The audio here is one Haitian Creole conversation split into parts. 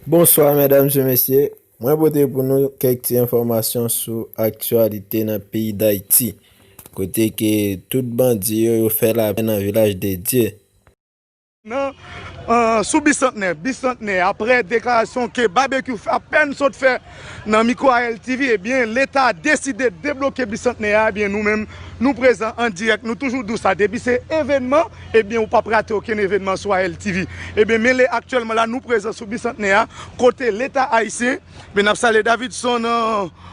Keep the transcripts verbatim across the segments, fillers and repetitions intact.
Bonswa medam e mesye, mwen pote pou nou kèk ti enfòmasyon sou aktyalite nan peyi Dayiti, kote ke tout bandi yo, yo fè lapè nan Vilaj de Dye. Nan, eh, sou Bisantnè, Bisantnè, aprè deklarasyon ke Babekyou apèn sot fè nan mikwo A L T V, ebyen, Leta deside debloke Bisantnè a, ebyen, nou menm, nou prezan an dirèk, nou toujou di w sa, depi se evènman, ebyen, ou p ap rate okenn evènman sou A L T V. Ebyen, men lè aktyèlman la, nou prezan sou Bisantnè a, kote Leta ayisyen, men n ap salye Davidson, eh,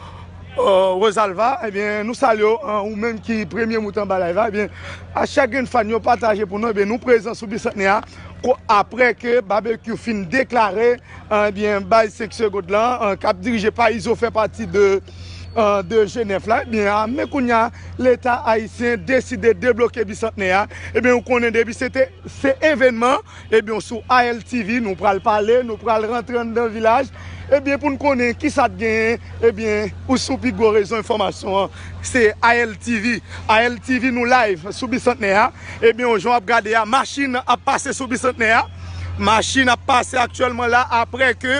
eh, Rosalva, ebyen, nou salye w, eh, ou menm ki premye mout anba live la, ebyen, a chak grenn fan yo pataje pou nou, ebyen, nou prezan sou Bisantnè a, ko-, aprè ke Babekyou fin deklare, eh, ebyen, baz senk segond lan, eh, k ap dirije pa Izo fè pati de, eh, de G nèf la, ebyen, a, men kounye a, Leta ayisyen deside debloke Bisantnè a, ebyen, ou konnen depi se te, se evènman, ebyen, sou A L T V, nou pral pale, nou pral rantre anndan vilaj. Ebyen, pou n konnen kisa t genyen, ebyen, ou sou pi gwo rezo enfòmasyon an, se A L T V. A L T V, nou live sou Bisantnè a. Ebyen, jan w ap gade a, machin ap pase sou Bisantnè a. Machin ap pase aktyèlman la, aprè ke,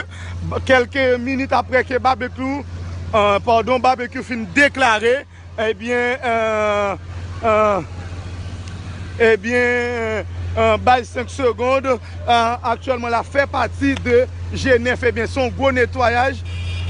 kèlke minit aprè ke Babekyou, eh, padon, Babekyou fin deklare, Ebyen, eh, eh, ebyen, eh, baz senk segond, eh, aktyèlman la fè pati de G nèf. Ebyen, se yon gwo netwayaj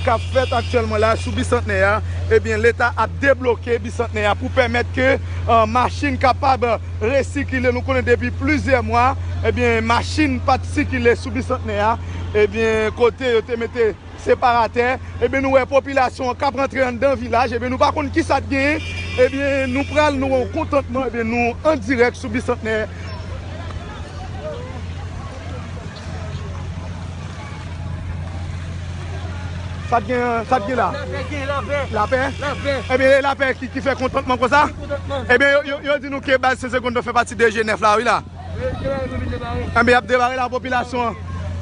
k ap fèt aktyèlman la sou Bisantnè a. Ebyen, Leta ap debloke Bisantnè a pou pèmèt ke, eh, machin kapab resikile. Nou konnen depi plizyè mwa, ebyen, machin pa t sikile sou Bisantnè a. Ebyen, kote yo te mete separatè, ebyen, nou wè popilasyon an k ap rantre anndan vilaj, ebyen, nou pa konn kisa t genyen, ebyen, nou pral, nou wè yon kontantman, ebyen, nou an dirèk sou Bisantnè. Sa t gen, sa t gen la? Lapè, gen lapè. Lapè? Lapè. Ebyen, e lapè ki, ki fè kontantman konsa? Kontantman. Ebyen, yo, yo, yo di nou ke baz senk segond fè pati de G nèf la, wi la. Ebyen, y ap debare la popilasyon an.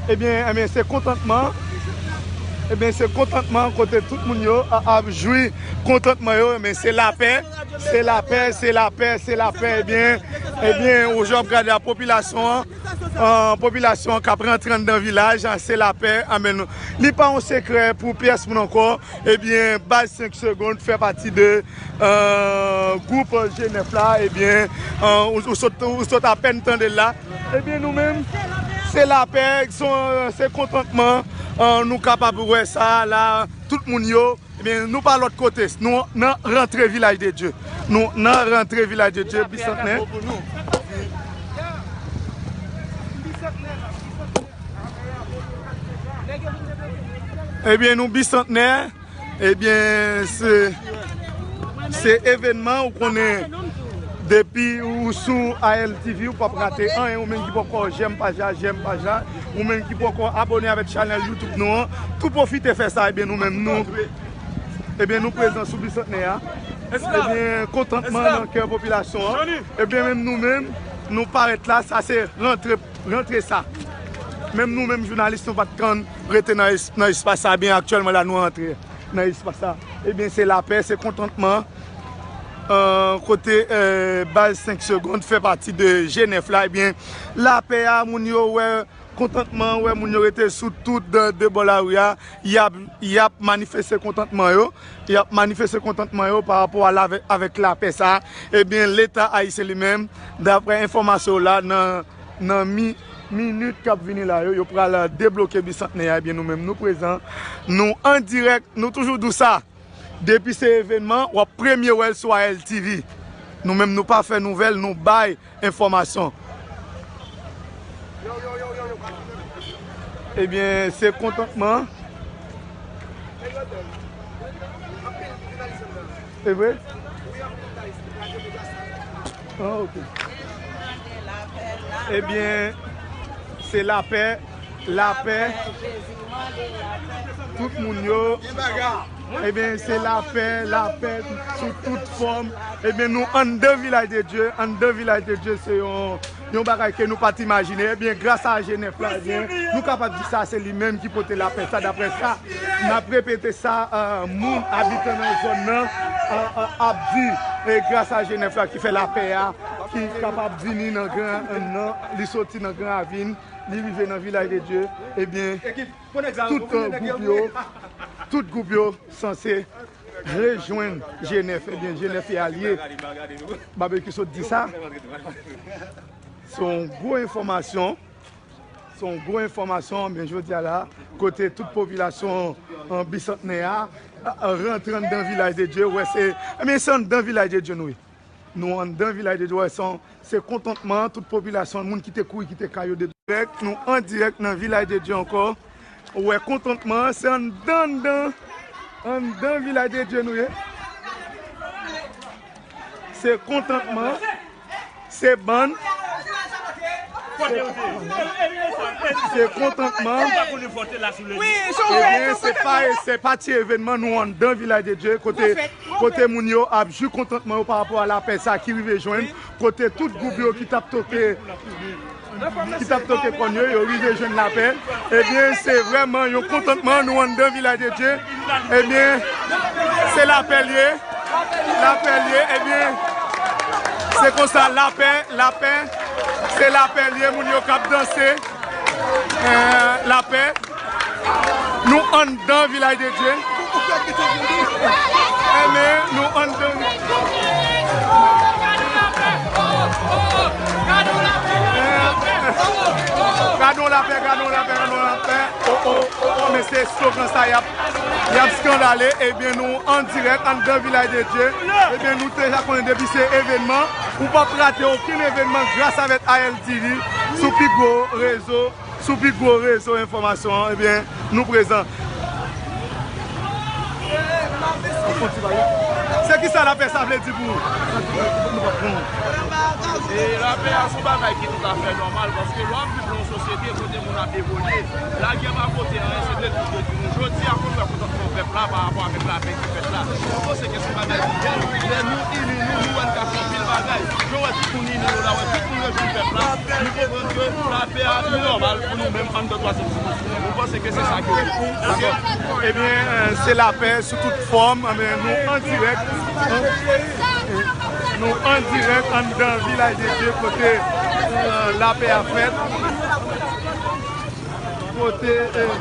Ebyen, ebyen, se kontantman. Ebyen, se kontantman kote tout moun yo a-, ap jwi kontantman yo. Ebyen, se lapè, se lapè, se lapè, se lapè. Ebyen, ebyen, ou jan ap gade la popilasyon an, eh, popilasyon an k ap rantre anndan vilaj, eh, se lapè. Ebyen, nou, li pa yon sekrè pou pyès moun ankò. Ebyen, baz senk segond fè pati de, eh, gwoup G nèf la, ebyen, eh, ou, ou sot, ou sot apèn tande l la. Ebyen, nou menm, se lapè, se, se kontantman, eh, nou kapab wè sa la, tout moun yo, ebyen, nou pa lòt kote, nou nan rantre Vilaj de Dye. Nou nan rantre Vilaj de Dye, Bisantnè. Ebyen, nou Bisantnè. Ebyen, se, se evènman, ou konnen, depi ou sou A L T V, ou p ap rate anyen, ou menm ki poko jèm paj la, jèm paj la, ou menm ki poko abòne avèk chanèl YouTube nou an, tou pwofite fè sa, ebyen, nou menm, nou, ebyen, nou prezan sou Bisantnè a. Ebyen, kontantman nan kè popilasyon an. Ebyen, menm nou menm, nou parèt la, sa se rantre, rantre sa. Menm nou menm, jounalis, nou pa t konn rete nan es-, nan espas sa, ebyen, aktyèlman la, nou rantre nan espas sa. Ebyen, se lapè, se kontantman. Eh, kote, eh, baz senk segond fè pati de G nèf la, ebyen, lapè a, moun yo wè kontantman, wè moun yo rete sou tout de, de bò lari a, y ap, y ap manifeste kontantman yo, y ap manifeste kontantman yo pa rapò a la, avèk lapè sa a. Ebyen, Leta ayisyen li menm, daprè enfòmasyon la, nan, nan mi-, minit k ap vini la yo, yo pral debloke Bisantnè a, ebyen, nou menm, nou prezan, nou an dirèk, nou toujou di w sa. Depi se evènman, w ap premye wè l sou A L T V. Nou menm, nou pa fè nouvèl, nou bay enfòmasyon. Ebyen, se kontantman. Se vre? Ah, ok. Ebyen, se lapè, lapè. Tout moun yo. Ebyen, se lapè, lapè sou tout fòm. Ebyen, nou anndan Vilaj de Dye. Anndan Vilaj de Dye, se yon, yon bagay ke nou pa t imajine. Ebyen, gras a G nèf la, ebyen, nou kapab di sa, se li menm ki pote lapè sa, daprè sa. N ap repete sa, eh, moun abitan nan zòn nan, eh, eh, ap di, e gras a G nèf la ki fè lapè a, ki kapab vini nan Gran, nan, li soti nan Gran Ravin, Li rive nan Vilaj de Dye, ebyen, tout, euh, gwoup yo, tout gwoup yo sanse rejwenn G nèf, ebyen, G nèf e alye. Babekyou sot di sa. Se yon gwo enfòmasyon. Se yon gwo enfòmasyon, men jodi a la, kote tout popilasyon, euh, Bisantnè a, euh, rantre anndan Vilaj de Dye, wè se, ebyen, se anndan Vilaj de Dye nou ye. Nou anndan Vilaj de Dye, wè se, se kontantman, tout popilasyon, moun ki te kouri kite kay yo de dirèk, nou an dirèk nan Vilaj de Dye ankò. Ou wè kontantman, se anndan, anndan, anndan Vilaj de Dye nou ye. Se kontantman, se bann, se, se kontantman. Ebyen, se pa, se pa ti evènman, nou anndan Vilaj de Dye, kote, kote moun yo ap jwi kontantman yo pa rapò a lapè sa ki rive jwenn, kote tout gwoup yo ki t ap toke, ki t ap toke kòn yo, yo rive jwenn lapè. Ebyen, se vrèman yon kontantman, nou anndan Vilaj de Dye. Ebyen, se lapè l ye. Lapè l ye. Ebyen, se konsa, lapè, lapè. Se lapè l ye, moun yo k ap danse. Eh, lapè. Nou anndan Vilaj de Dye. Ebyen, nou anndan. Gadon lapè, gadon lapè, gadon lapè. Oh, oh, oh, oh, men se slogan sa y ap, y ap skandale. Ebyen, nou an dirèk anndan Vilaj de Dye. Ebyen, nou deja konnen depi se evènman, ou p ap rate okenn evènman gras avèk A L T V sou pi gwo rezo. Sou pi gwo rezo enfòmasyon an, ebyen, nou prezan. Se ki sa lapè sa vle di pou ou? E lapè a se yon bagay ki toutafè nòmal, paske lè w ap viv nan yon sosyete kote moun ap evolye, lagè pa pote anyen, se detwi, detwi nou. Jodi a, fò nou wè kontantman pèp la pa rapò avèk lapè ki fèt la. Mwen panse ke se yon bagay ki bèl. Lè nou ini nou, nou wè n ka fè anpil bagay. Jan w wè tout moun ini nou la, wè tout moun rejwenn pèp la. Nou konprann ke lapè a pi nòmal pou nou menm anndan twazyèm dimansyon. Nou panse ke se sa ki oke. Ebyen, eh, se lapè sou tout fòm. Ebyen, nou an dirèk. Nou an dirèk anndan Vilaj de Dye kote, eh, lapè a fèt. Kote, eh,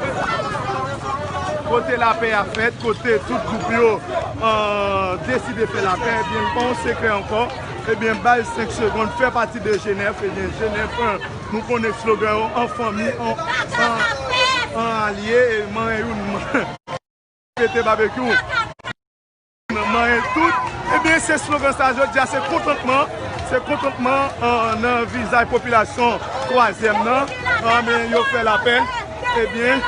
kote lapè a fèt, kote tout gwoup yo, eh, deside fè lapè, ebyen, l pa yon sekrè ankò. Ebyen, baz senk segonn fè pati de G nèf, ebyen, G nèf, eh, nou konnen slogan yo, an fanmi, an, an, an alye, e manyen youn, pete babekyou. Manyen tout. Ebyen, se slogan sa jodi a, se kontantman. Se kontantman, eh, nan vizaj popilasyon twazyèm nan. Ebyen, yo fè lapè. Ebyen,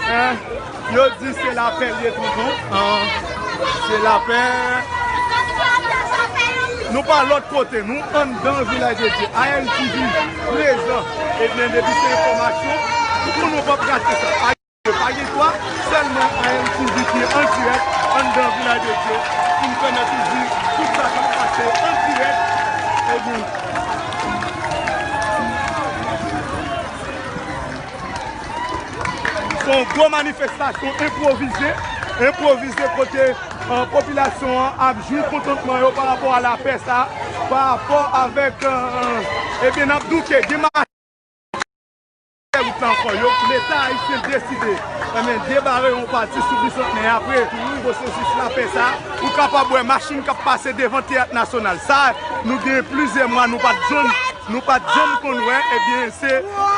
eh, yo di se lapè l ye, tonton. Eh, se lapè. Nou pa lòt kote, nou anndan Vilaj de Dye. A L T V prezan. Ebyen, depi se enfòmasyon, pou nou p ap rate sa. Pa gen twa, sèlman A L T V ki an dirèk anndan Vilaj de Dye, ki n pèmèt ou di tout sa k ap pase an dirèk. Ebyen, se yon gwo manifestasyon enpwovize, enpwovize kote, eh, popilasyon an ap jwi kontantman yo pa rapò a lapè sa, pa rapò avèk, eh, eh, ebyen, n ap douke, gen wout la ankò. Yo, Leta ayisyen deside, ebyen, debare yon pati sou Bisantnè apre pwosesis lapè sa. Ou kapab wè machin k ap pase devan Teyat Nasyonal. Sa, nou gen plizyè mwa, nou pa t janm, nou pa t janm konn wè. Ebyen, se,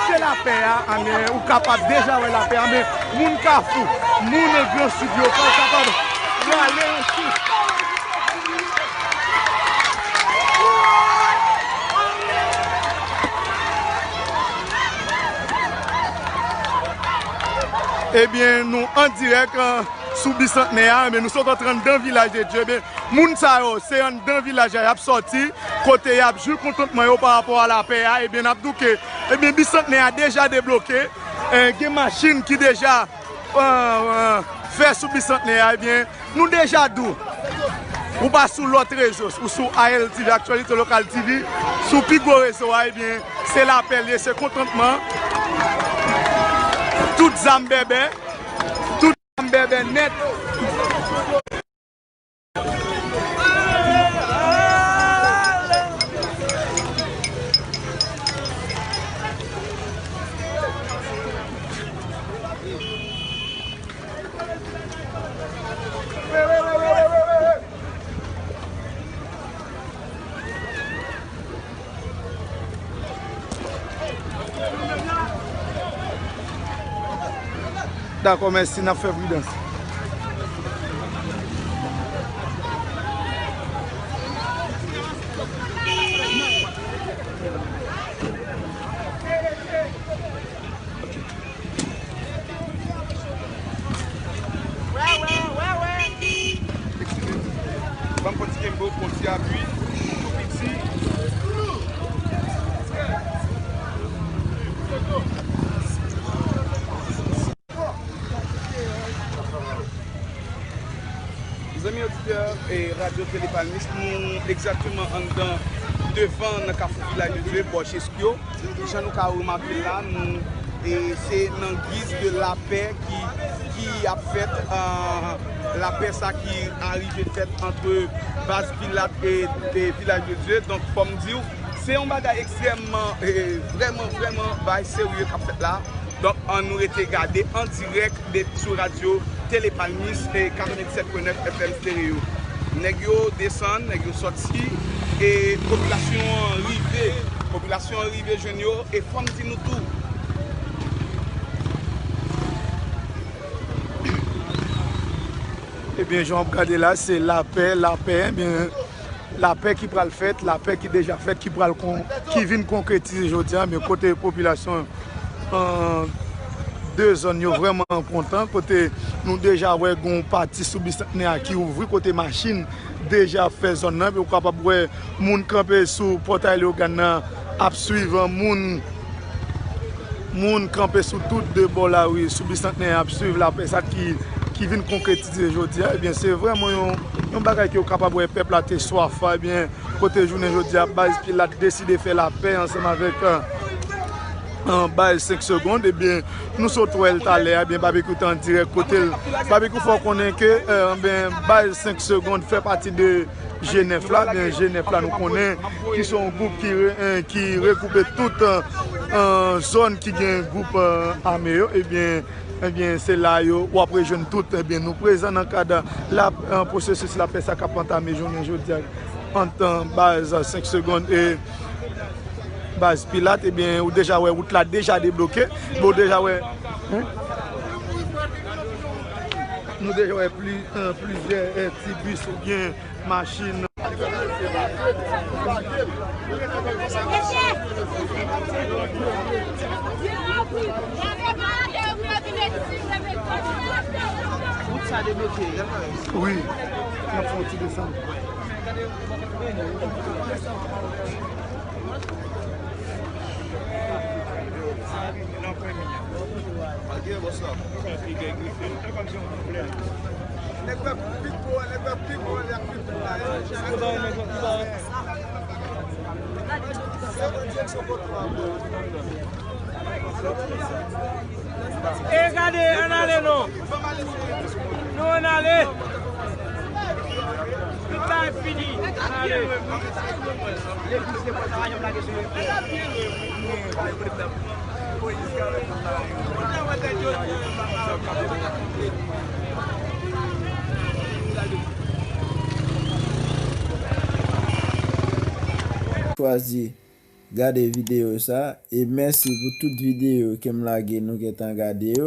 se lapè a, ebyen, ou kapab deja wè lapè a, men moun Kafou, moun Gran Sid yo, ou kapab rale yon souf. Ebyen, nou an dirèk, eh, sou Bisantnè a, ebyen, nou sot antre anndan Vilaj de Dye. Ebyen, moun sa yo, se anndan vilaj la y ap sòti, kote y ap jwi kontantman yo pa rapò a lapè a, ebyen, n ap douke. Ebyen, Bisantnè a deja debloke, eh, gen machin ki deja, eh, eh, fè sou Bisantnè a, ebyen, nou deja di w, ou pa sou lòt rezo, ou sou A L T V, Aktyalite Lokal T V, sou pi gwo rezo a, ebyen, se lapè l ye, se kontantman. Tout zam bèbè, tout zam bèbè nèt. Dakò, mèsi, n ap fè pridans. Ban m fon ti kenbe w, fon ti apui, tou piti. Zanmi oditè e Radyo Tele Palmis, nou egzakteman anndan devan nan Kafou Vilaj de Dye, bò Cheskyo. Jan nou ka remake la, nou, e, se nan giz de lapè ki, ki ap fèt, ah, lapè sa ki arive fèt ant Baz Pilat e, e Vilaj de Dye. Donk, fò m di w, se yon bagay ekstrèmman, e, vrèman, vrèman, bagay serye k ap fèt la. Donk, ann nou rete gade an dirèk de, sou radyo Tele Palmis e katreventisèt pwen nèf F M Stereo. Nèg yo desann, nèg yo sòti, e popilasyon an rive. Popilasyon an rive jwenn yo, e fò m di nou tou. Ebyen, jan w ap gade la, se lapè, lapè, ebyen, lapè ki pral fèt, lapè ki deja fèt, ki pral kon-, ki vin konkretize jodi a, men kote popilasyon, euh, de zòn yo vrèman kontan, kote nou deja wè gon pati sou Bisantnè a ki ouvri, kote machin deja ap fè zòn nan, epi ou kapab wè moun kanpe sou pòtay Leyogàn nan ap swiv, moun, moun kanpe sou tout de bò lari sou Bisantnè ap swiv lapè sa ki, ki vin konkretize jodi a. Ebyen, se vrèman yon, yon bagay ke w kapab wè pèp la te swaf a. Ebyen, kote jounen jodi a, Baz Pilat deside fè lapè ansanm avèk, euh, euh, Baz senk Segonn. Ebyen, nou sot wè l talè a, ebyen, Babekyou te an dirèk kote l. Babekyou fè w konnen ke, euh, ebyen, Baz senk Segonn fè pati de G nèf la, ebyen, G nèf la nou konnen ki se yon gwoup ki re-, eh, ki regwoupe tout, eh, eh, zòn ki gen gwoup, eh, ame yo, ebyen, ebyen, se la yo w ap rejwenn tout, ebyen, nou prezan nan kad la, eh, pwosesis lapè sa k ap antame jounen jodi a ant, eh, Baz senk Segonn e Baz Pilat, ebyen, ou deja wè wout la deja debloke, men ou deja wè, hmm? Nou deja wè pli-, eh, plizyè, eh, ti bis oubyen machin. Wout sa debloke. Wi, n ap fè yon ti desann. E gade, ann ale non. Nou ann ale. Tout bagay fini. Ann ale. Chwazi gade videyo sa, e mèsi pou tout videyo ke m lage nou gentan gade yo.